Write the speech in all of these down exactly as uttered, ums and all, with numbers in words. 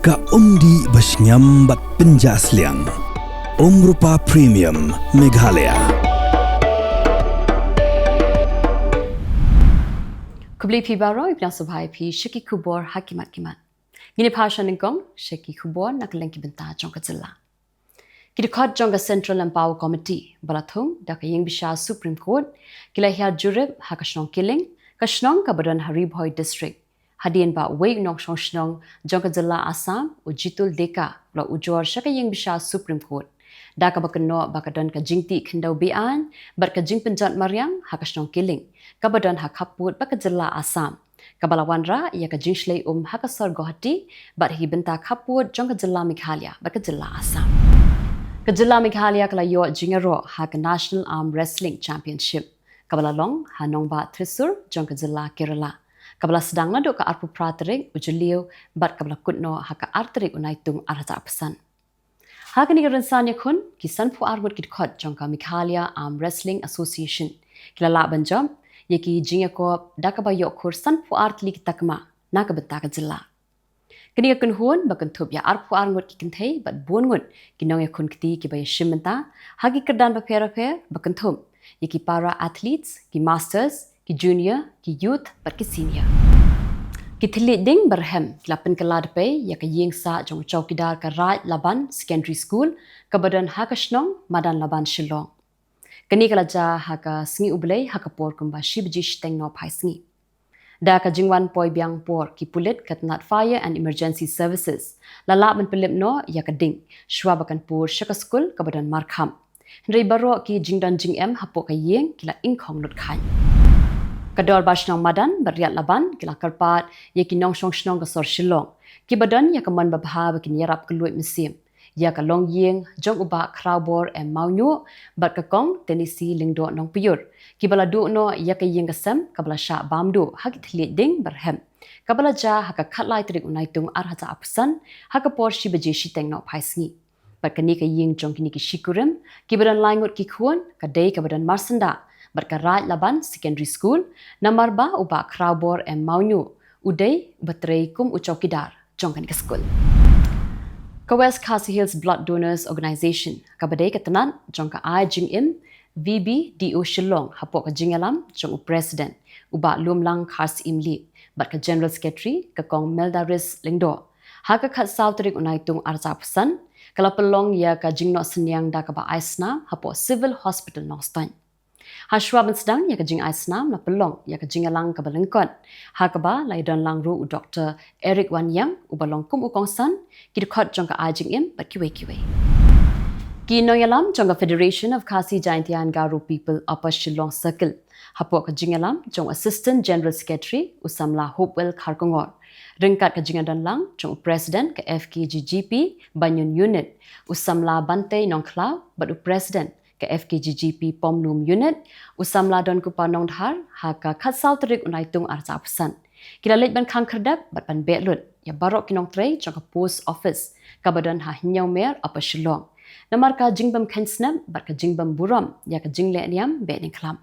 Ka umdih ba shngiam bad pynjah sliang. Umrupa Premium Meghalaya. Khublei phi baroh, ïa phi nang sngewbha ïa phi sha ki khubor ha ki mat ki mat. Ngin ïa phai sha nyngkong sha ki khubor na ka lyngkha bynta jong ka jylla. Ki dkhot jong ka Central Empower Committee ba la thung da ka ïing bishar Supreme Court ki la hiar jurip ha ka shnong Kiling, ka shnong kaba don ha Ri Bhoi District, hadien ba uwei u nongshong shnong jong ka jylla Assam, u Jitul Deka, u la ujor sha ka ïing bishar Supreme Court da kaba kynnoh ba ka don ka jingtih khyndew be-aiñ bad ka jingpynjot mariang ha ka shnong Kiling kaba don ha khappud bad ka jylla Assam, kaba la wanrah ïa ka jingshlei um ha ka sor Guwahati bad ha ki bynta khappud jong ka jylla Meghalaya bad ka jylla Assam. Ka jylla Meghalaya ka la ïoh jingïaroh ha ka National Arm Wrestling Championship kaba la long ha nongbah Thrissur jong ka jylla Kerala, kaba la sdang naduh ka arphew phra tarik u Jylliew bad kaba la kut noh ha ka ar tarik u Naitung ar hajar arphew san. Ha kane ka rynsan ïakhun, ki sanphew ar ngut ki dkhot jong ka Meghalaya Arm Wrestling Association ki la lah ban jop ïa ki jingïakop da kaba ïoh khur sanphew ar tylli ki takma na ka bynta ka jylla. Kane ka kynhun ba kynthup ïa arphew ar ngut ki kynthei bad bun ngut ki nongïakhun kti kiba ïashim bynta ha ki kyrdan bapher bapher ba kynthup ïa ki para athletes, ki masters, ki junior, ki youth bad ki senior. Ki thylliej ding ba rhem ki la pynkylla dpei ïa ka ïing sah jong u chowkidar ka Raid Laban Secondary School kaba don ha ka shnong Madan Laban, Shillong. Kane ka la jia ha ka sngi U Blei ha ka por kumba shi baje shiteng nohphai sngi. Da ka jingwan poi biang por, ki pulit ka tnat Fire and Emergency Services la lah ban pynlip noh ïa ka ding shwa ba kan pur sha ka skul kaba don markhap. Hynrei baroh ki jingdon jingem hapoh ka ïing ki la ingkhong lut khain. Ka Dorbar Shnong Madan bad Riat Laban ki la kyrpad ïa ki nongshong shnong ka sor Shillong kiba don ïa ka mon babha ba kin ïarap kylluid mynsiem ïa ka longïing jong u Bah Khrawbor M Mawñiuh bad ka Kong Tenisi Lyngdoh Nongpyiur, kiba la duh noh ïa ka ïing ka sem kaba la shah bam duh ha ki thylliej ding ba rhem, kaba la jia ha ka khatlai tarik u Naitung ar hajar arphew san ha ka por shi baje shiteng nohphai sngi. Bad kane ka ïing jong kine ki shikurim kiba don lai ngut ki khun ka dei kaba don marsyndah bad ka Raid Laban Secondary School, namar ba u Bah Khrawbor M Mawñiuh u dei uba trei kum u chowkidar jong kane ka skul. Ka West Khasi Hills Blood Donors Organisation, kaba dei ka tnat jong ka Ai Jingim V B D O Shillong, hapoh ka jingïalam jong u President, u Bah Lumlang Kharsyiem Lyngdoh, bad ka General Secretary, ka Kong Meldaris Lyngdoh, ha ka khatsaw tarik u Naitung ar hajar arphew san ka la pynlong ïa ka jingnoh synñiang da kaba ai snam hapoh Civil Hospital Nongstoiñ. Hashwa ban sdang ïa ka jingai snam la pynlong ïa ka jingïalang kaba lyngkot, ha kaba la ïadon lang ruh u Doktor Eric Wanïang uba long kum u kongsan, ki dkhot jong ka Ai Jingim bad kiwei kiwei. Ki nongïalam jong ka Federation of Khasi Jaintia and Garo People Upper Shillong Circle, hapoh ka jingïalam jong Assistant General Secretary u samla Hopewell Kharkongor, ryngkat ka jingïadon lang jong u President ka F K G G P Banyun Unit u samla Bantei Nongkhlaw bad u President ka F K G G P Pomlum Unit u samla Donkupar Nongdhar, ha ka khatsaw tarik u Naitung ar hajar arphew san ki la leit ban khang khyrdep bad ban beh lut ïa baroh ki nongtrei jong ka Post Office kaba don ha Hynñiewmer, Upper Shillong, namar ka jingbym kheiñ snep bad ka jingbym burom ïa ka jingleh niam beh niam khlap.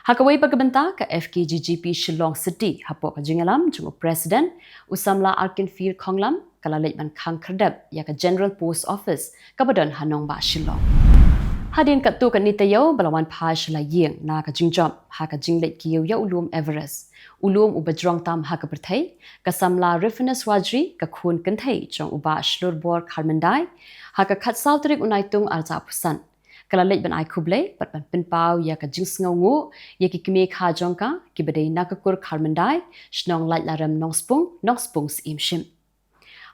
Ha kawei pat ka bynta, ka F K G G P Shillong City, hapoh ka jingïalam jong u President u samla Arkinfir Khonglam, ka la leit ban khang khyrdep ïa ka General Post Office kaba don ha nongbah Shillong. Hadien katto katne taïew ba la wan phai sha la ïing na ka jingjop ha ka jingleit kiew ïa u lum Everest, u lum uba jrong tam ha ka pyrthei, ka samla Rifinus Warjri, ka khun kynthei jong u Bah Shlurbor Kharmyndai, ha ka khatsaw tarik u Naitung ar hajar arphew san ka la leit ban ai khublei bad ban pynpaw ïa ka jingsngewnguh ïa ki kmie kha jong ka kiba dei na ka kur Kharmyndai, shnong Laitlarem Nongspung, Nongspung Syiem Shim.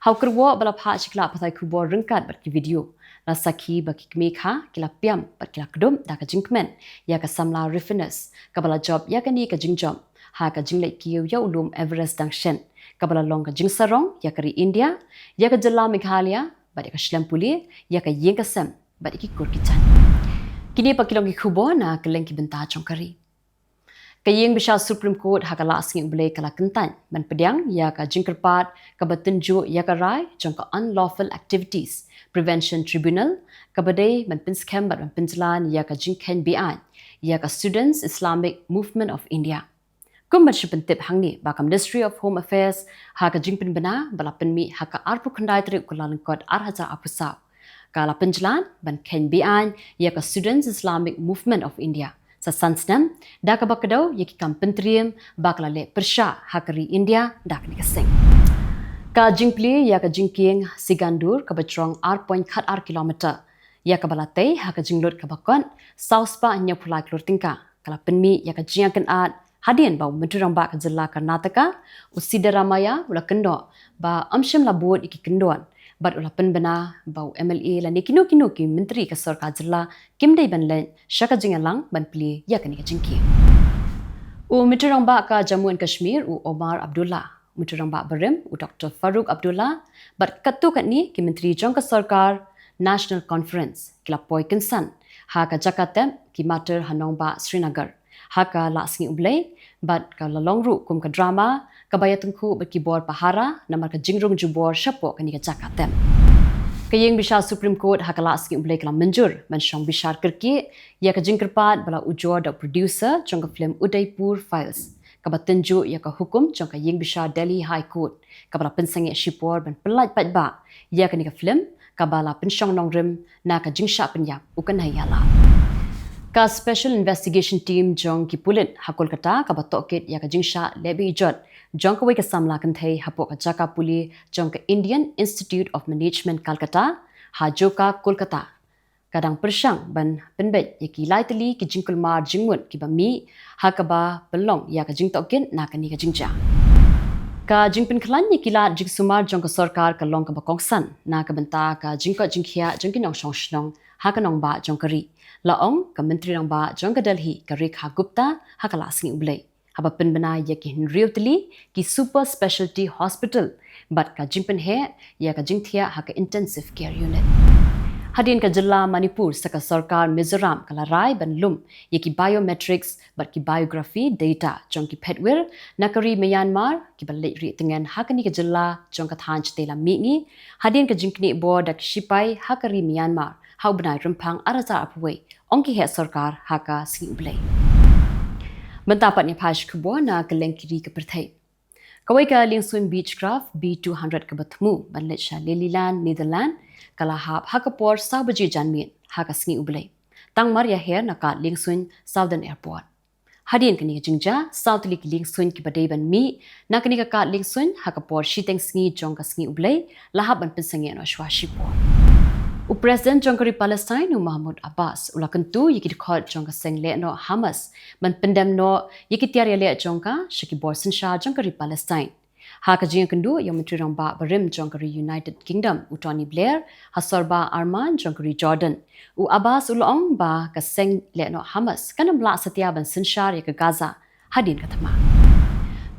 Ha u kyrwoh ba la phah sha ki lad pathai khubor ryngkat bad ki video, la sakhi ba ki kmie kha ki la piam bad ki la kdup da ka jingkmen ïa ka samla Rifinus kaba la jop ïa kane ka jingjop ha ka jingleit kiew ïa u lum Everest dang shen, kaba la long ka jingsarong ïa ka ri India, ïa ka jylla Meghalaya bad ïa ka shlem pule ïa ka ïing ka sem bad ïa ki kur ki jaiñ. Kine pat ki long ki khubor na kylleng ki bynta jong ka ri. Ka ïing bishar Supreme Court ha ka la sngi U Blei ka la kyntait ban pdiang ïa ka jingkyrpad kaba tynjuh ïa ka rai jong ka Unlawful Activities Prevention Tribunal, kaba dei ban pynskhem bad ban pynjlan ïa ka jingkheiñ be-aiñ ïa ka Students Islamic Movement of India. Pynban shu pyntip hangne ba ka Ministry of Home Affairs ha ka jingpynbna ba la pynmih ha ka arphew khyndai tarik u Kyllalyngkot ar hajar arphew saw, ka la pynjlan ban kheiñ beaiñ ïa ka Students Islamic Movement of India sa san snem, da kaba kdew ïa ki kam pyntriem ba ka la leh pyrshah ha ka ri India da kane ka seng. Ka jingplie ïa ka jingkieng Sigandur kaba jrong ar point khat ar kilometer, ïa kaba la tei ha ka jinglut kaba kot saw spah hynñiewphew lai klur tyngka, ka la pynmih ïa ka jingïakynad hadien ba u Myntri Rangbah ka jylla Karnataka, u Siddaramaiah, u la kynnoh ba ym shym la bud ïa ki kyndon, bad u la pynbna ba u M L A lane kino kino ki myntri ka sorkar jylla kim dei ban leit sha ka jingïalang ban plie ïa kane ka jingkieng. U Myntri Rangbah ka Jammu and Kashmir, u Omar Abdullah, u Myntri Rangbah barim, u Doctor Farooq Abdullah, bad katto katne ki myntri jong ka sorkar National Conference, ki la poi kynsan ha ka jaka tep ki martyr ha nongbah Srinagar ha ka Lahsngi U Blei, bad ka la long ruh kum ka drama kaba ïatyngkhuh bad ki bor pahara namar ka jingrung jubor shapoh kane ka jaka tep. Ka ïing bishar Supreme Court ha ka Lahsngi U Blei ka la mynjur ban shong bishar kyrkieh ïa ka jingkyrpad ba la ujor da u producer jong ka film Udaipur Files, kaba tynjuh ïa ka hukum jong ka ïing bishar Delhi High Court, kaba la pynsangeh shipor ban pyllait paidbah ïa kane ka film kaba la pynshong nongrim na ka jingshah pynïap u kynhei ïalam. Ka Special Investigation Team jong ki pulit ha Kolkata, kaba tohkit ïa ka jingshah leh beh ijot jong kawei ka samla kynthei hapoh ka jaka pule jong ka Indian Institute of Management Calcutta ha Joka, Kolkata, ka dang pyrshang ban pynbeit ïa ki lai tylli ki jingkulmar jingmut kiba mih, ha kaba pynlong ïa ka jingtohkit na kane ka jingjia. Ka jingpynkhlaiñ ïa ki lad jingsumar jong ka sorkar ka long kaba kongsan na ka bynta ka jingkoit jingkhiah jong ki nongshong shnong ha ka nongbah jong ka ri, la ong ka Myntri Rangbah jong ka Delhi, ka Rekha Gupta, ha ka Lahsngi U Blei, haba pynbna ïa ki hynriew tylli ki super specialty hospital bad ka jingpynheh ïa ka jingthiah ha ka intensive care unit. Hadien ka jylla Manipur, sa ka sorkar Mizoram ka la rai ban lum ïa ki biometrics bad ki biography data jong ki phetwir na ka ri Myanmar kiba leit rieh tngen ha kane ka jylla jong ka thaiñ shatei lam mihngi, hadien ka jingknieh bor da ki shipai ha ka ri Myanmar ha u bnai Rymphang ar hajar arphew wei, ong ki heh sorkar ha ka Sngi U Blei. Mynta pat ngin ïa phai sha ki khubor na kylleng ki ri ka pyrthei. Kawei ka liengsuiñ Beechcraft B two hundred kaba thmu ban leit sha Lelyland, Netherlands, ka la hap ha ka por saw baje janmiet ha ka Sngi U Blei, tang mar ïaher na kad liengsuiñ Southend Airport. Hadien kane ka jingjia, saw tylli ki liengsuiñ kiba dei ban mih na kane ka kad liengsuiñ ha ka por shiteng sngi jong ka Sngi U Blei la hap ban pynsangeh noh shuwa shipor. U President jong ka ri Palestine, u Mahmoud Abbas, u la kyntu ïa ki dkhot jong ka seng lehnoh Hamas ban pyndem noh ïa ki tiar ïaleh jong ka sha ki bor synshar jong ka ri Palestine. Ha ka jingïakynduh ïa u Myntri Rangbah barim jong ka ri United Kingdom, u Tony Blair, ha Sorbah Ahmar jong ka ri Jordan, u Abbas u la ong ba ka seng lehnoh Hamas kan ym lah satia ban synshar ïa ka Gaza hadien ka thma.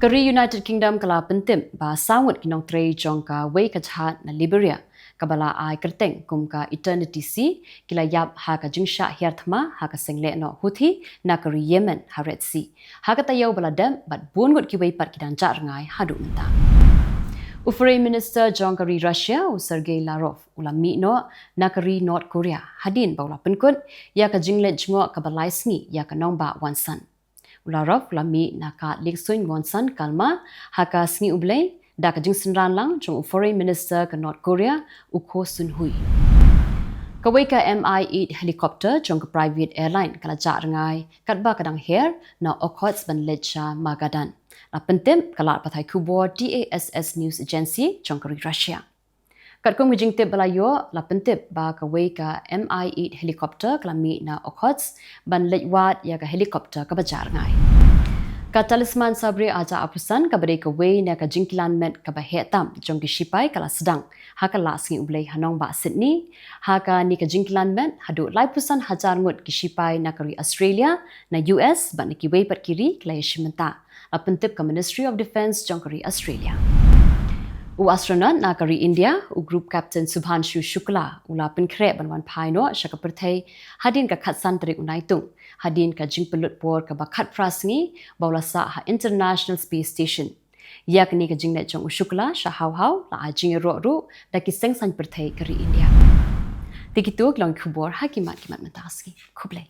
Ka ri United Kingdom ka la pyntip ba saw ngut ki nongtrei jong kawei ka jhad na Liberia, kaba la ai kyrteng kum ka Eternity Sea, ki la ïap ha ka jingshah hiar thma ha ka seng lehnoh Houthi na ka ri Yemen ha Red Sea, ha ka taïew ba la dep, bad bun ngut kiwei pat ki dang jah rngai haduh mynta. U Foreign Minister jong ka ri Russia, u Sergei Lavrov, u la mih noh na ka ri North Korea hadien ba u la pynkut ïa ka jingleit jngoh kaba lai sngi ïa ka nongbah Wonsan. U Lavrov u la mih na kad liengsuiñ Wonsan Kalma ha ka Sngi U Blei da ka jingsynran lang jong u Foreign Minister ka North Korea, u Kho Sun Hui. Kawei ka M I eight helicopter jong ka private airline ka la jah rngai katba ka dang her na Okhotsk ban leit sha Magadan, la pyntip ka lad pathai khubor T A S S News Agency jong ka ri Russia. Katkum ka jingtip ba la ïoh, la pyntip ba kawei ka M I eight helicopter ka la mih na Okhotsk ban leit wad ïa ka helicopter kaba jah rngai. Ka Talisman Sabre ar hajar arphew san, kaba dei kawei na ka jingkilan met kaba heh tam jong ki shipai, ka la sdang ha ka Lahsngi U Blei ha nongbah Sydney. Ha kane ka jingkilan met, haduh laiphew san hajar ngut ki shipai na ka ri Australia, na U S bad na kiwei pat ki ri ki la ïashim bynta, la pyntip ka Ministry of Defence jong ka ri Australia. U astronaut na ka ri India, u Group Captain Subhanshu Shukla, u la pynkhreh ban wan phai noh sha ka pyrthei hadien ka khatsan tarik u Naitung, hadien ka jingpynlut por kaba khatphra sngi ba u la sah ha International Space Station. Ïa kane ka jingleit jong u Shukla sha haw haw la ai jingïaroh ruh da ki seng saiñ pyrthei ka ri India. Te kito ki long ki khubor ha ki mat ki mat mynta ka sngi. Khublei.